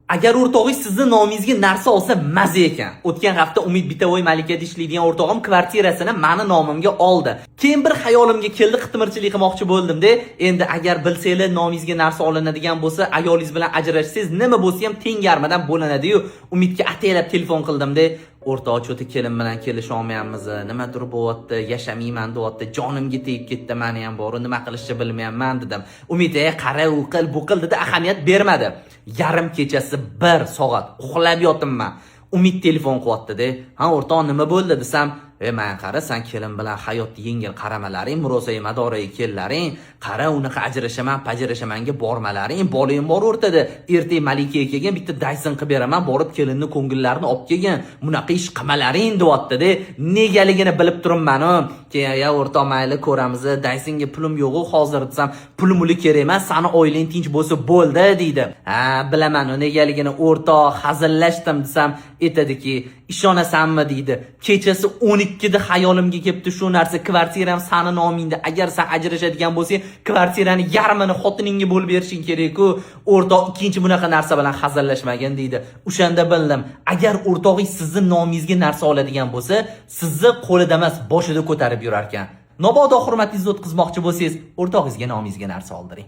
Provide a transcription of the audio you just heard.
Agar o'rtog'ingiz sizni nomingizga narsa olsa, maza ekan. O'tgan hafta Umid бытовой Malikada ishlaydigan o'rtog'im kvartirasini mani nomimga oldi. Keyin bir xayolimga keldi, qitmirchilik qilmoqchi bo'ldim-de. Endi agar bilsanglar, nomingizga narsa olinadigan bo'lsa, ayolingiz bilan ajrashsangiz, nima bo'lsa ham teng yarmidan bo'linadi-yu. Umidga ataylab telefon qildim-de. O'rtoq, чё-то kelin bilan kelisha olmayapmiz, nimadir bo'lyapti, yashamayman deyapti, jonimga tegib ketdi mani ham boru, nima qilishni bilmayapman, dedim. Umid: "Ey, qara, u qil, bu qil", dedi, ahamiyat bermadi. Yarim kechasi 1 soat uxlab yotibman. Umid telefon qilyapti-de. "Ha, o'rtoq, nima bo'ldi?" desam, "E, man qara, san kelin bilan hayotni yengil qaramalaring, murosai madoraga kellaring, qara, unaqa ajrashaman, pajrashamanga bormalaring, bolang bor o'rtada. Ertaga Malikaga kelgin, bitta Dyson qilib beraman, borib kelinni ko'ngillarini olib kelgin, bunaqa ish qilmalaring", deyapti-de. Negaligini bilib turibman. Keyin: "Ya o'rtoq, mayli, ko'ramiz, Dysonga pulim yo'q hozir", desam, "Pul muli kerak emas, sani oilang tinch bo'lsa bo'ldi", deydi. Ha, bilaman negaligini o'rtoq, hazillashdim desam, aytadiki: "Ishonasanmi?" deydi. "Kechasi 12 da xayolimga kelibdi shu narsa, kvartiram sani nomingda, agar san ajrashadigan bo'lsang, kvartirani yarmini xotiningga bo'lib berishing kerak-ku, o'rtoq, ikkinchi bunaqa narsa bilan hazillashmagin", deydi. O'shanda bildim, agar o'rtog'ingiz sizni nomingizga narsa oladigan bo'lsa, sizni qo'lida emas, boshida ko'tarib yurar ekan. Mabodo hurmatingizni o'tkazmoqchi bo'lsangiz, o'rtog'ingizga nomingizga narsa oldiring.